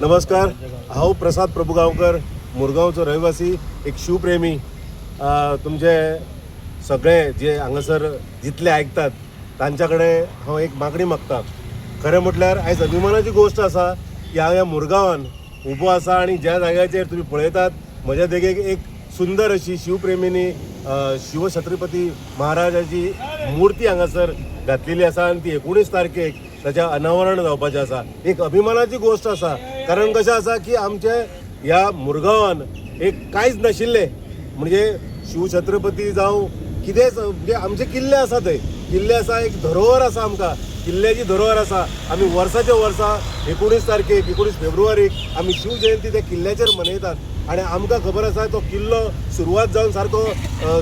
नमस्कार, हांव प्रसाद प्रभुगांवकर, मुरगांवचो रहिवासी, एक शिवप्रेमी. तुमचे सगळे जे हांगासर जितले आयकतात तांच्या कडेन हांव एक मागणी मागता. खरें म्हटल्यार आयज अभिमानाची गोश्ट आसा की हांव ह्या मुरगांवान उबो आसा आनी ज्या जाग्याचेर तुमी पळयतात, म्हज्या देगेक एक सुंदर अशी शिवप्रेमींनी शिवछत्रपती महाराजाची मूर्ती हांगासर घातलेली आसा आनी ती 19 तारखेक ताचें अनावरण जावपाचें आसा. एक अभिमानाची गोश्ट आसा, कारण कशें आसा की आमचे ह्या मुरगांवान एक कांयच नाशिल्लें. म्हणजे शिवछत्रपती जावं कितेंच, म्हणजे आमचे किल्ले आसा, थंय किल्ले आसा, एक धरोहर आसा, आमकां किल्ल्याची धरोहर आसा. आमी वर्साच्या वर्सा 19 तारखेक, 19 फेब्रुवारीक आमी शिवजयंती त्या किल्ल्याचेर मनयतात आनी आमकां खबर आसा, तो किल्लो सुरवात जावन सारको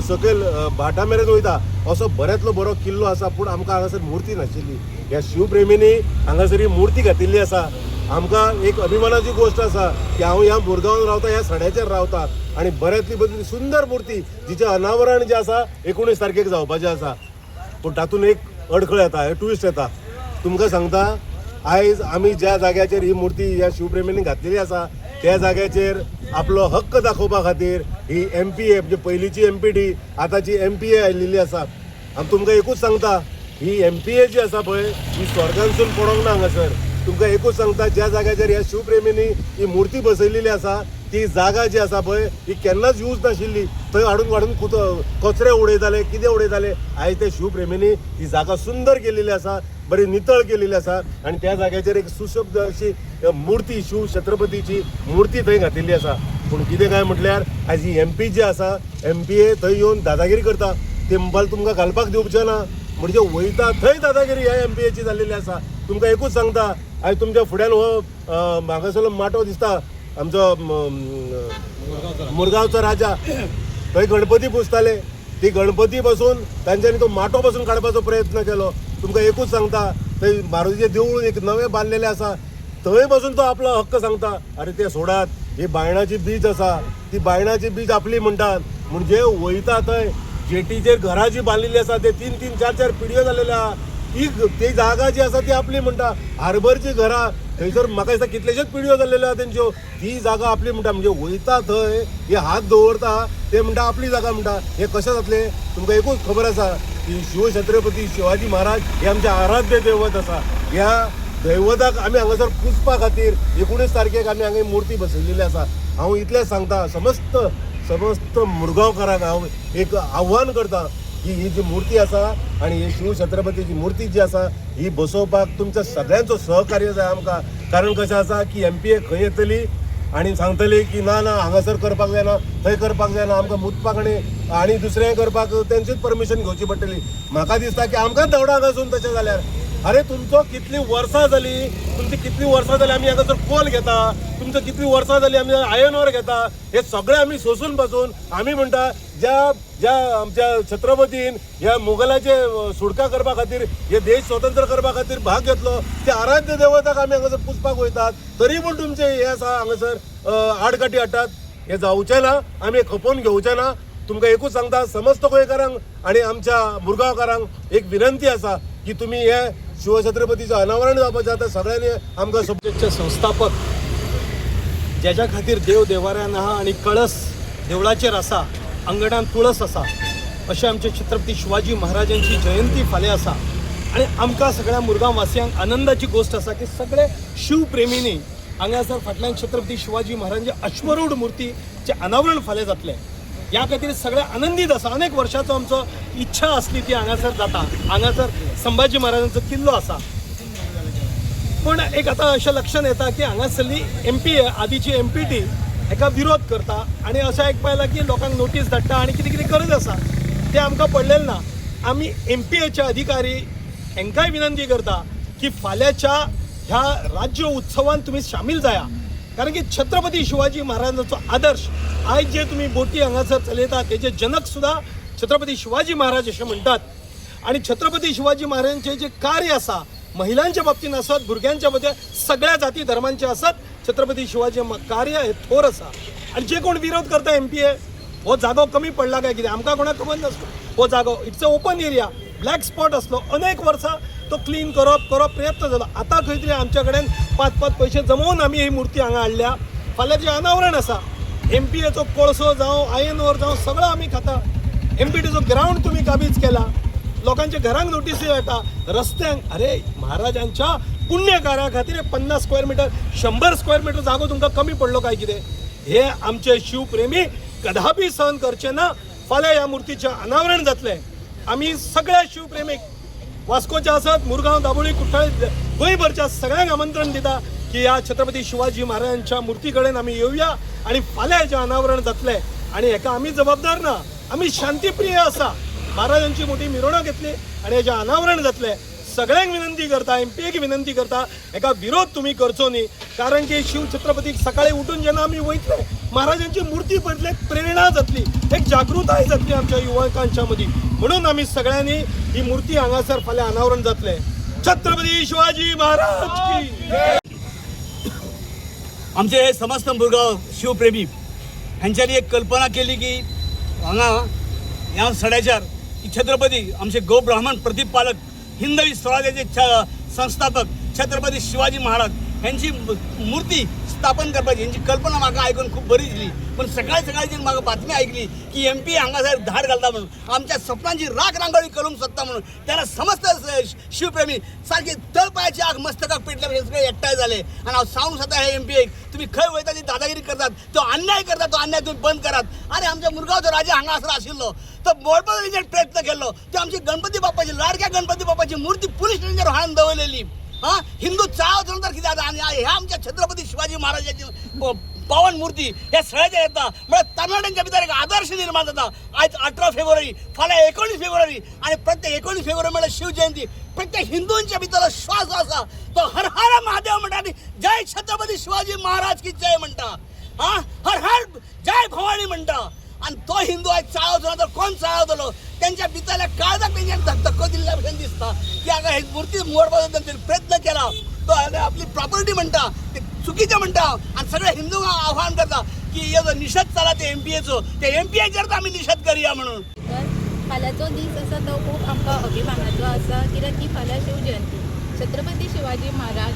सकयल भाटा मेरेन वयता, असो बऱ्यांतलो बरो किल्लो आसा. पूण आमकां हांगासर मुर्ती नाशिल्ली. ह्या शिवप्रेमींनी हांगासर ही मुर्ती घातिल्ली आसा. आमकां एक अभिमानाची गोश्ट आसा की हांव ह्या मुरगांवान रावता, ह्या सड्याचेर रावता आनी बऱ्यांतली बरी सुंदर मुर्ती जिचें अनावरण जें आसा 19 तारखेक जावपाचें आसा. पूण तातूंत एक अडखळ येता, ट्विस्ट येता. तुमकां सांगता, आयज आमी ज्या जाग्याचेर ही मुर्ती ह्या शिवप्रेमींनी घातलेली आसा, त्या जाग्याचेर आपलो हक्क दाखोवपा खातीर ही एमपीए, म्हणजे पयलींची एमपीडी, आतांची एमपीए आयिल्ली आसा. आनी तुमकां एकूच सांगता, ही एमपीए जी आसा पळय, ही स्वर्गांसून पडोंक ना हांगासर. तुमकां एकूच सांगता, ज्या जाग्याचेर ह्या शिवप्रेमींनी ही मुर्ती बसयलेली आसा, ती जागा जी आसा पळय, ही केन्नाच यूज नाशिल्ली. थंय हाडून हाडून कचरे उडयताले, कितें उडयताले. आयज ते शिवप्रेमींनी ती जागा सुंदर केलेली आसा, बरी नितळ केलेली आसा आनी त्या जाग्याचेर एक सुशब्द अशी मूर्ती, शिव छत्रपतीची मूर्ती थंय घातिल्ली आसा. पूण कितें काय म्हटल्यार, आयज ही एमपी जी आसा, एमपीए थंय येवन दादागिरी करता. ते म्हणपाक तुमकां घालपाक दिवचें ना. म्हणजे वयता थंय दादागिरी ह्या एमपीएची जाल्लेली आसा. तुमकां एकूच सांगता, आयज तुमच्या फुड्यान हो हांगासरलो माटो दिसता आमचो, मुरगांवचो राजा. थंय गणपती पुजताले. ती गणपती पासून तांच्यांनी तो माटो पासून काडपाचो प्रयत्न केलो. तुमकां एकूच सांगता, थंय मारुतीचें देवूळ एक नवें बांदलेलें आसा, थंय पासून तो आपलो हक्क सांगता. अरे, ते सोडात, ही बायणाची बीच आसा, ती बायणाची बीच आपली म्हणटात. म्हणजे वयता थंय जेटीचेर घरां जी बांदलेली आसा, ते तीन तीन चार चार पिढयो जाल्लेले आहा, ती ती जागा जी आसा ती आपली म्हणटा. हार्बरची घरां, थंयसर म्हाका दिसता कितलेश्योच पिढयो जाल्लेल्यो आहा तेंच्यो, ती जागा आपली म्हणटा. म्हणजे वयता थंय हे हात दवरता, ते म्हणटा आपली जागा म्हणटा. हे कशें जातलें? तुमकां एकूच खबर आसा की शिवछत्रपती शिवाजी महाराज हे आमचे आराध्य दैवत आसा. ह्या दैवताक आमी हांगासर पुजपा खातीर 19 तारखेक आमी हांगा मूर्ती बसयलेली आसा. हांव इतलें सांगता, समस्त समस्त मुरगांवकारांक हांव एक आव्हान करता की ही जी मूर्ती आसा आनी ही शिवछत्रपतीची मूर्ती जी आसा, ही बसोवपाक तुमच्या सगळ्यांचो सहकार्य जाय आमकां. कारण कशें आसा की एमपीए खंय येतली आनी सांगतली की ना ना, हांगासर करपाक जायना, थंय करपाक जायना, आमकां मुतपाक आनी आनी दुसरें करपाक तेंचीच परमिशन घेवची पडटली. म्हाका दिसता की आमकां धांवडा हांगासून तशें जाल्यार. अरे, तुमचो कितली वर्सां जाली, तुमची कितली वर्सां जाली आमी हांगासर कोल घेता, तुमचो कितली वर्सां जाली आमी आयर्न ओर घेता. हे सगळे आमी सोसून बसून आमी म्हणटा, ज्या ज्या आमच्या छत्रपतीन ह्या मुघलाचे सुटका करपा खातीर, हे देश स्वतंत्र करपा खातीर भाग घेतलो, ते आराध्य देवताक आमी हांगासर पुजपाक वयतात, तरी पूण तुमचे हे आसा, हांगासर आडकाठी हाडटात. हे जावचें ना, आमी खपोवन घेवचें ना. तुमकां एकूच सांगता, समस्त गोंयकारांक आनी आमच्या मुरगांवकारांक एक विनंती आसा की तुमी हे शिवछत्रपतीचें अनावरण जावपाचें आतां, सगळ्यांनी आमकां चे संस्थापक, ज्याच्या खातीर देव देवाऱ्यान आहा आणि कळस देवळाचेर आसा, अंगणान तुळस आसा, अशें आमचे छत्रपती शिवाजी महाराजांची जयंती फाल्यां आसा. आणि आमकां सगळ्या मुरगांव वासियांक आनंदाची गोश्ट आसा की सगळे शिवप्रेमींनी हांगासर फाटल्यान छत्रपती शिवाजी महाराजांची अश्वरूढ मूर्तीचें अनावरण फाल्यां जातलें, ह्या खातीर सगळे आनंदीत आसा. अनेक वर्षाचो आमचो इच्छा आसली, ती हांगासर जाता. हांगासर संभाजी महाराजांचो किल्लो आसा. पूण एक आतां अशें लक्षात येता की हांगासरली एमपी, आदीची एमपीटी हेका विरोध करता आनी अशें आयकपा येयलां की लोकांक नोटीस धाडटा आनी कितें कितें करत आसा. तें आमकां पडलेलें ना. आमी एमपीएचे अधिकारी हेंकांय विनंती करता की फाल्यांच्या ह्या राज्य उत्सवान तुमी सामील जाया, कारण की छत्रपती शिवाजी महाराजांचो आदर्श, आयज जे तुमी बोटी हांगासर चलयतात, तेजे जनक सुद्दां छत्रपती शिवाजी महाराज अशें म्हणटात. आणि छत्रपती शिवाजी महाराजांचे जे कार्य आसा, महिलांच्या बाबतीत आसत, भुरग्यांच्या बाबतीत, सगळ्या जाती धर्मांचे आसत, छत्रपती शिवाजी कार्य हे थोर आसा. आणि जे कोण विरोध करता एमपीए, हो जागो कमी पडला काय कितें, आमकां कोणाक खबर नासलो. हो जागो, it's a open area, black spot आसलो अनेक वर्सां. तो क्लीन करप करप प्रयत्न जालो. आतां खंय तरी आमच्या कडेन पांच पांच पयशे जमोवन आमी ही मुर्ती हांगा हाडल्या. फाल्यां जें अनावरण आसा, एमपीएचो कोळसो जावं, आयन ओर जावं, सगळो आमी खाता. एमपीटीचो ग्रावंड तुमी काबीज केला, लोकांच्या घरांक नोटीसी येता, रस्त्यांक. अरे, महाराजांच्या पुण्यकार्या खातीर 50 स्क्वेअर मिटर, 100 स्क्वेअर मिटर जागो तुमकां कमी पडलो काय कितें? हे आमचे शिवप्रेमी कदापि सहन करचे ना. फाल्यां ह्या मूर्तीचें अनावरण जातलें. आमी सगळ्या शिवप्रेमीक, वास्कोचे आसत, मुरगांव, दाबोळी, कुठ्ठाळे, गोंयभरच्या सगळ्यांक आमंत्रण दिता की ह्या छत्रपती शिवाजी महाराजांच्या मूर्ती कडेन आमी येवया आणि फाल्यां हेजें अनावरण जातलें. आणि हेका आमी जबाबदार ना, आमी शांतीप्रिय आसा. महाराजांची मोठी मिरवणूक येतली आणि हेजें अनावरण जातलें. सगळ्यांक विनंती करता, एमपीएक विनंती करता, हेका विरोध तुमी करचो न्ही, कारण की शिव छत्रपतीक सकाळी उठून जेन्ना आमी वयतले, महाराजांची मूर्ती पळयतले, एक प्रेरणा जातली, एक जागृताय जातली आमच्या युवकांच्या मदीं. म्हणून आमी सगळ्यांनी ही मूर्ती हांगासर फाल्यां अनावरण जातलें. छत्रपती शिवाजी महाराज की. आमचे हे समस्त मुरगांव शिवप्रेमी ह्यांच्यानी एक कल्पना केली की हांगा ह्या सड्याच्यार की छत्रपती आमचे गोब्राह्मण प्रतिपालक, हिंदवी स्वराज्याचे संस्थापक छत्रपती शिवाजी महाराज ह्यांची मूर्ती स्थापन करपाची. हेंची कल्पना म्हाका आयकून खूब बरी दिसली. पण सकाळी सकाळी जी म्हाका बातमी ऐकली की एमपी हांगासर धाड घालता म्हणून, आमच्या सपनांची राख रांगोळी करूंक सोदता म्हणून, तेन्ना समस्त शिवप्रेमी सारकी तळपायाची आग मस्तकाक पेटल्या भशेन सगळे एकठांय जाले. आनी हांव सांगूंक सोदता हे एमपीएक, तुमी खंय वयता ती दादागिरी करतात, तो अन्याय करतात, तो अन्याय तुमी बंद करात. आनी आमच्या मुरगांवचो राजा हांगा आशिल्लो तो मोडपाचो तेंच्यानी प्रयत्न केल्लो. तो आमची गणपती बाप्पाची, लाडक्या गणपती बाप्पाची मूर्ती पुलीस स्टेशनार हाडून दवरलेली. हा हिंदू चाव तर कितें जाता? आनी ह्या आमच्या छत्रपती शिवाजी महाराजाची पावन मूर्ती ह्या सगळ्याच्या येता म्हळ्यार तरणाट्यांच्या भितर एक आदर्श निर्माण जाता. आयज 18 फेब्रुवारी, फाल्यां 19 फेब्रुवारी आनी प्रत्येक 19 फेब्रुवारी म्हळ्यार शिवजयंती. प्रत्येक हिंदूंच्या भितर श्वास जो आसा तो हर हर महादेव म्हणटा आनी जय छत्रपती शिवाजी महाराज की जय म्हणटा. हा हर हर जय भवानी म्हणटा. आनी तो हिंदू आयज चाळवतलो तर कोण चाळवतलो? त्यांच्या भितरल्या काळजाक तेंच्यानी धक्को दिल्ल्या भशेन दिसता की हांगा ही मूर्ती मोडपाचो तेंच्यानी प्रयत्न केला. तो हांगा आपली प्रॉपर्टी म्हणटा ते चुकीचें म्हणटा. आनी सगळे हिंदूंक आव्हान करता की हे जो निशेध चला ते एमपीएचो, ते एमपीएचेर आमी निशेध करया म्हणून. तर फाल्यांचो दीस आसा तो खूब आमकां अभिमानाचो आसा, कित्याक की फाल्यां शिवजयंती. छत्रपती शिवाजी महाराज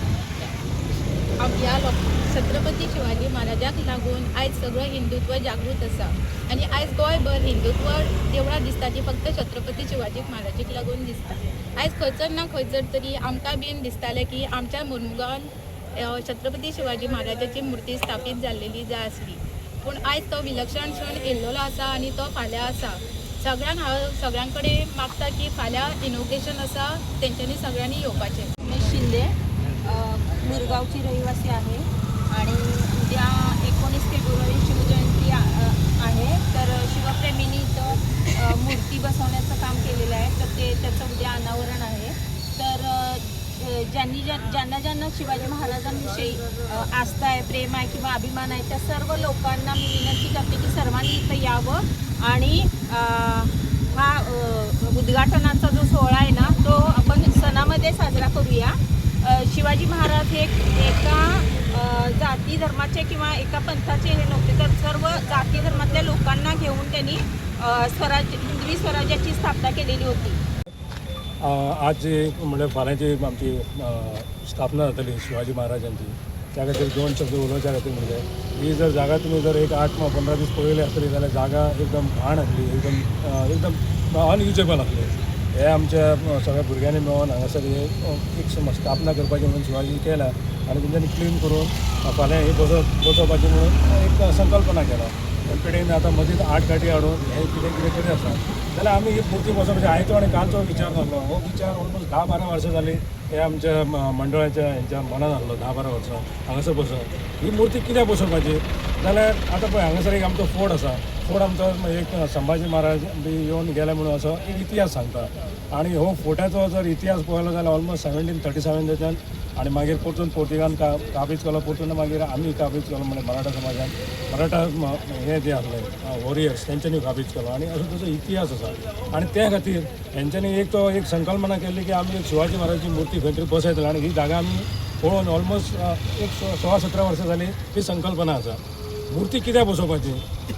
ह्या लोक, छत्रपती शिवाजी महाराजाक लागून आयज सगळो हिंदुत्व जागृत आसा आनी आयज गोंयभर हिंदुत्व देवळां दिसता ती फक्त छत्रपती शिवाजी महाराजीक लागून दिसता. आयज खंयसर ना खंयसर तरी आमकां बीन दिसतालें की आमच्या मुरमुगांवान छत्रपती शिवाजी महाराजाची मुर्ती स्थापीत जाल्लेली जाय आसली, पूण आयज तो विलक्षण क्षण येयल्लो आसा आनी तो फाल्यां आसा. सगळ्यांक हांव सगळ्यां कडेन मागता की फाल्यां इनॉग्रेशन आसा, तेंच्यांनी सगळ्यांनी येवपाचें. उमेश शिंदे, मुरगावची रहिवासी आहे आणि उद्या 19 फेब्रुवारी शिवजयंती आहे. तर शिवप्रेमींनी इथं मूर्ती बसवण्याचं काम केलेलं आहे, तर ते त्याचं उद्या अनावरण आहे. तर ज्यांनी ज्यांना ज्यांना शिवाजी महाराजांविषयी आस्था आहे, प्रेम आहे किंवा अभिमान आहे, त्या सर्व लोकांना मी विनंती करते की सर्वांनी इथं यावं आणि हा उद्घाटनाचा जो सोहळा आहे ना, तो आपण सणामध्ये साजरा करूया. शिवाजी महाराज हे एका जाती धर्माचे किंवा एका पंथाचे हे नव्हते, तर सर्व जाती धर्मातल्या लोकांना घेऊन त्यांनी स्वराज्य, हिंदवी स्वराज्याची स्थापना केलेली होती. आज जी म्हणजे फाल्यांची आमची स्थापना जातली शिवाजी महाराजांची, त्या खातीर दोन शब्द उलोवच्या खातीर. म्हणजे ही जर जागा तुमी जर एक 8 15 दीस पळयली आसतली जाल्यार जागा एकदम घाण आसली, एकदम एकदम अनयुजेबल आसली. हे आमच्या सगळ्या भुरग्यांनी मेळोन हांगासर हे एक समज स्थापना करपाची म्हणून शिवाजी केल्या आनी तेंच्यांनी क्लीन करून फाल्यां ही बसोवपाची म्हणून एक संकल्पना केला. एमपीडीन आतां मदींच आठ गाडी हाडून हे कितें कितें करीत आसा, जाल्यार आमी ही मूर्ती बसोवपाची आयचो आनी कालचो विचार नासलो. हो विचार ऑलमोस्ट 10-12 वर्सां जालीं हे आमच्या मंडळाच्या हेंच्या मनान आसलो. 10-12 वर्सां हांगासर बसोवप ही मूर्ती. कित्याक बसोवपाची जाल्यार आतां पळय, हांगासर एक आमचो फोर्ट आसा. फोर्ट आमचो एक संभाजी महाराज बी येवन गेले म्हणून असो एक इतिहास सांगता. आनी हो फोर्टाचो जर इतिहास पळयलो जाल्यार ऑलमोस्ट 1737च्यान आनी मागीर परतून पोर्तुगान काबीज केलो, परतून मागीर आमी काबीज केलो, म्हणजे मराठा समाजान, मराठा हे जे आसले वॉरियर्स तेंच्यांनी काबीज केलो आनी असो ताचो इतिहास आसा. आनी त्या खातीर हेंच्यांनी एक तो एक संकल्पना केल्ली की आमी एक शिवाजी महाराजाची मूर्ती खंय तरी बसयतले. आनी ही जागा आमी पळोवन ऑलमोस्ट एक 16-17 वर्सां जाली ही संकल्पना आसा. मुर्ती कित्याक बसोवपाची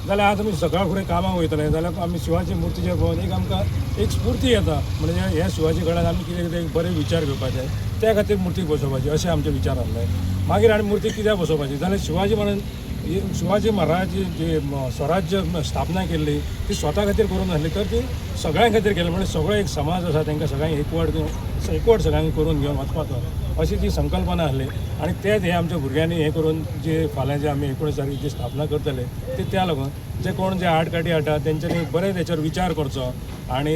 जाल्यार आज आमी सकाळ फुडें कामाक वयतले जाल्यार आमी शिवाजी मुर्तीचेर पळोवन एक आमकां एक स्फूर्ती येता, म्हणजे ह्या शिवाजी कडेन आमी कितें कितें बरे विचार घेवपाचे, त्या खातीर मुर्ती बसोवपाची अशें आमचे विचार आसले. मागीर आनी मुर्ती कित्याक बसोवपाची जाल्यार शिवाजी महाराज, शिवाजी महाराज जी स्वराज्य स्थापना केल्ली ती स्वता खातीर करूंक नासली तर ती सगळ्यां खातीर केली, म्हणजे सगळो एक समाज आसा तांकां सगळ्यांक एकवट एकवट सगळ्यांक करून घेवन वचपाचो अशी ती संकल्पना आसली. आनी तेच हे आमच्या भुरग्यांनी हें करून जे फाल्यां जे आमी 19 तारीख जी स्थापना करतले ते त्या लागून जे कोण जे आडकाठी हाडटा तेंच्यांनी बरें तेचेर विचार करचो आनी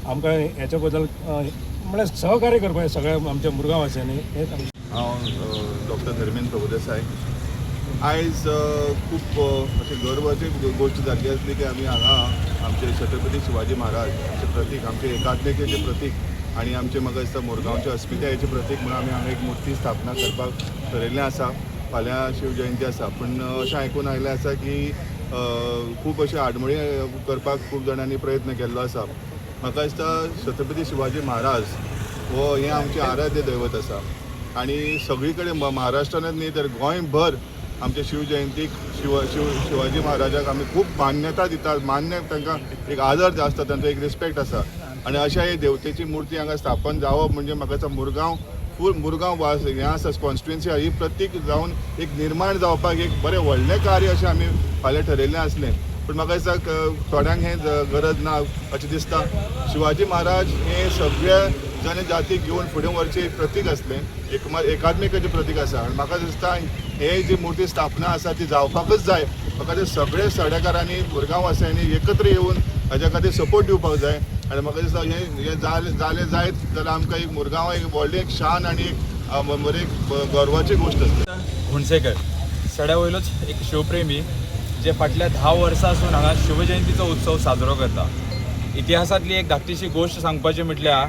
आमकां हेच्या बद्दल म्हळ्यार सहकार्य करपाक सगळ्या आमच्या मुरगांव वासियांनी. हें हांव डॉक्टर धर्मेंद्र प्रभुदेसाय. आयज खूब अशी गर्वाची गोश्ट जाल्ली आसली की आमी हांगा आमचे छत्रपती शिवाजी महाराज हाचे प्रतीक, आमचे एकात्मिकेचें प्रतीक आनी आमचे म्हाका दिसता मुरगांवचे अस्मितायेचें प्रतीक म्हणून आमी हांगा एक मुर्ती स्थापना करपाक थरयल्लें आसा. फाल्यां शिवजयंती आसा, पूण अशें आयकून आयिल्लें आसा की खूब अशें आडमळी करपाक खूब जाणांनी प्रयत्न केल्लो आसा. म्हाका दिसता छत्रपती शिवाजी महाराज हो हें आमचें आराध्य दैवत आसा आनी सगळी कडेन महाराष्ट्रानच न्ही तर गोंयभर आमच्या शिवजयंतीक शिव शिव शिवाजी महाराजाक आमी खूब मान्यता दितात, मान्य तांकां एक आदर आसता, तांचो एक रिस्पेक्ट आसा. आनी अशा हे देवतेची मुर्ती हांगा स्थापन जावप म्हणजे म्हाका दिसता मुरगांव फूल मुरगांव वास हें आसा कॉन्स्टिट्युएन्सी ही प्रतीक जावन एक निर्माण जावपाक एक बरें व्हडलें कार्य अशें आमी फाल्यां ठरयल्लें आसलें. पूण म्हाका दिसता थोड्यांक हें गरज ना अशें दिसता. शिवाजी महाराज हे सगळ्या जनजातीक घेवन फुडें व्हरचें एक प्रतीक आसलें, एकात्मिकेचें प्रतीक आसा. आनी म्हाका दिसता हे जी मुर्ती स्थापना आसा ती जावपाकच जाय. म्हाका ते सगळे सडेकारांनी मुरगांव वासियांनी एकत्र येवन हाज्या खातीर सपोर्ट दिवपाक जाय. आनी म्हाका दिसता हें हें जालें जालें जायत जाल्यार आमकां एक मुरगांव एक व्हडली एक शान आनी एक बरी एक गर्वाची गोश्ट आसता. हुणसेकर सड्या वयलोच एक शिवप्रेमी जे फाटल्या 10 वर्सां सावन हांगा शिवजयंतीचो उत्सव साजरो करता. इतिहासांतली एक धाकटीशी गोश्ट सांगपाची म्हटल्यार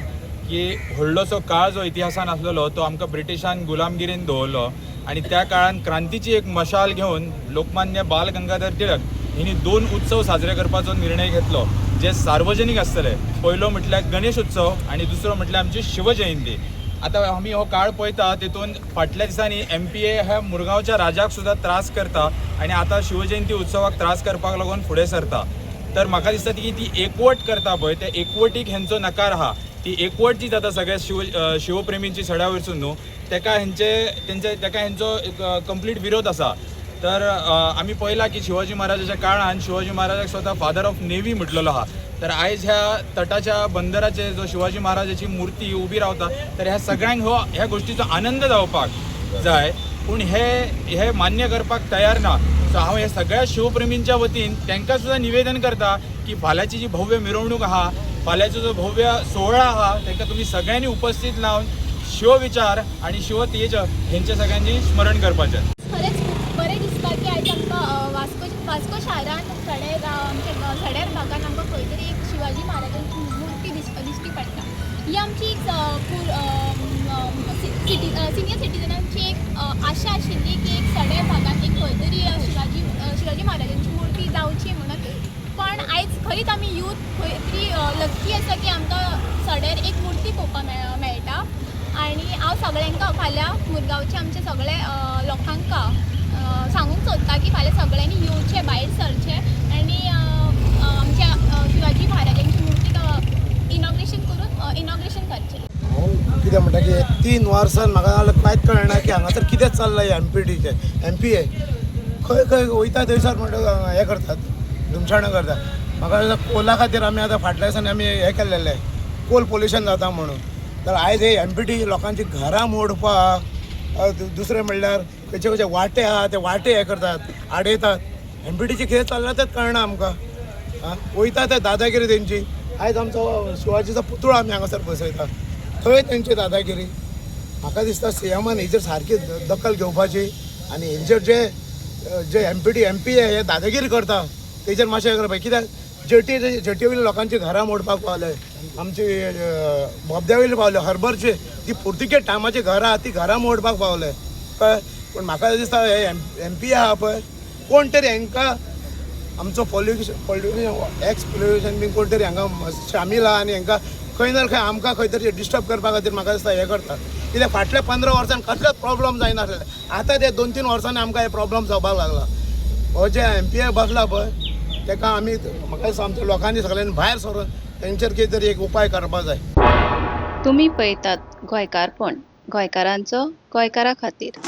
की व्हडलोसो काळ जो इतिहासान आसलेलो तो आमकां ब्रिटिशान गुलामगिरीन दवरलो आनी त्या काळान क्रांतीची एक मशाल घेवन लोकमान्य बाल गंगाधर टिळक हिणी 2 उत्सव साजरे करपाचो निर्णय घेतलो जे सार्वजनीक आसतले. पयलो म्हटल्यार गणेश उत्सव आनी दुसरो म्हटल्यार आमची शिवजयंती. आतां आमी हो काळ पळयता तेतून फाटल्या दिसांनी MPA ह्या मुरगांवच्या राजाक सुद्दां त्रास करता आनी आतां शिवजयंती उत्सवाक त्रास करपाक लागून फुडें सरता. तर म्हाका दिसता की ती एकवट करता पळय त्या एकवटीक हेंचो नकार आहा. ती एकवट जी जाता सगळ्या शिवप्रेमींची सड्या वयरसून न्हू तेका हेंचे तेंचे तेका हेंचो एक कंप्लीट विरोध आसा. तर आमी पळयलां की शिवाजी महाराजाच्या काळान शिवाजी महाराजाक स्वता फादर ऑफ नेवी म्हटलेलो आहा. तर आयज ह्या तटाच्या बंदराचेर जो शिवाजी महाराजाची मुर्ती उबी रावता तर ह्या सगळ्यांक हो ह्या गोश्टीचो आनंद जावपाक जाय, पूण हे हे मान्य करपाक तयार ना. सो हांव ह्या सगळ्या शिवप्रेमींच्या वतीन तांकां सुद्दां निवेदन करता की फाल्यांची जी भव्य मिरवणूक आहा, फाल्यांचो जो भव्य सोहळा आहा तांकां तुमी सगळ्यांनी उपस्थित लावन शिवविचार आनी शिवतेज हेंचे सगळ्यांनी स्मरण करपाचें. खरेंच खूब बरें दिसता की आयज आमकां वास्को वास्को शारान सड्यार आमच्या सड्यार भागान आमकां खंय तरी एक शिवाजी महाराजांची मुर्ती दिश्टी पडटा. ही आमची एक सिटी सिनियर सिटीजनांची एक आशा आशिल्ली की एक सड्यार भागान एक खंय तरी शिवाजी शिवाजी महाराजांची मुर्ती जावची म्हणून. पण आयज खरीच आमी यूथ खंय तरी लक्की आसा की आमकां सड्यार एक मुर्ती पळोवपाक मेळटा. आनी हांव सगळ्यांक फाल्यां मुरगांवचे आमचे सगळे लोकांक सांगूंक सोदता की फाल्यां सगळ्यांनी येवचें, भायर सरचें आनी आमच्या शिवाजी महाराजांची मुर्ती इनॉग्रेशन करून इनॉग्रेशन करचें. हांव कितें म्हणटा की 3 वर्सान म्हाका जाल्यार कांयच कळना की हांगासर कितें चल्लां. MPTचें MPA खंय खंय वयता थंयसर म्हणटा हें करतात, धुमशणां करतात. म्हाका दिसता कोला खातीर आमी आतां फाटल्या दिसांनी आमी हें केल्लेलें, कोल पोल्युशन जाता म्हणून. तर आयज हे MPT लोकांची घरां मोडपाक, दुसरें म्हणल्यार खंयचे खंयचे वांटे आहा ते वांटे हे करतात, आडयतात. MPTचें कितें चल्लां तेंच कळना आमकां. आं वयता ते दादागिरी तेंची. आयज आमचो शिवाजीचो पुतळो आमी हांगासर बसयता थंय तेंची दादागिरी. म्हाका दिसता CMान हेचेर सारकी दखल घेवपाची आनी हेंचेर जे जे MPT MPA हे दादागिरी करता तेचेर मातशें करपाक. कित्याक जेटी जेटी वयल्या लोकांची घरां मोडपाक पावले, आमची बोगद्या वयले पावले, हर्बरचे ती पुर्तुगेज टायमाची घरां ती घरां मोडपाक पावले. कळ्ळें? पूण म्हाका दिसता हे MPA आहा पळय कोण तरी हांकां आमचो पोल्युशन पोल्युशन एक्स पोल्युशन बीन कोण तरी हांगा शामील आहा आनी हांकां खंय ना खंय आमकां खंय तरी डिस्टर्ब करपा खातीर म्हाका दिसता हें करता. कित्याक फाटल्या 15 वर्सान कसलोच प्रॉब्लम जायनासलें, आतां ते 2-3 वर्सांनी आमकां हे प्रॉब्लम जावपाक लागला. हो जे एम पी ए बसला पळय तेका आमी म्हाका दिसता आमच्या लोकांनी सगळ्यांनी भायर सरून तेंचेर कितें तरी एक उपाय करपा जाय. तुमी पळयतात गोंयकारपण, गोंयकारांचो गोंयकारा खातीर.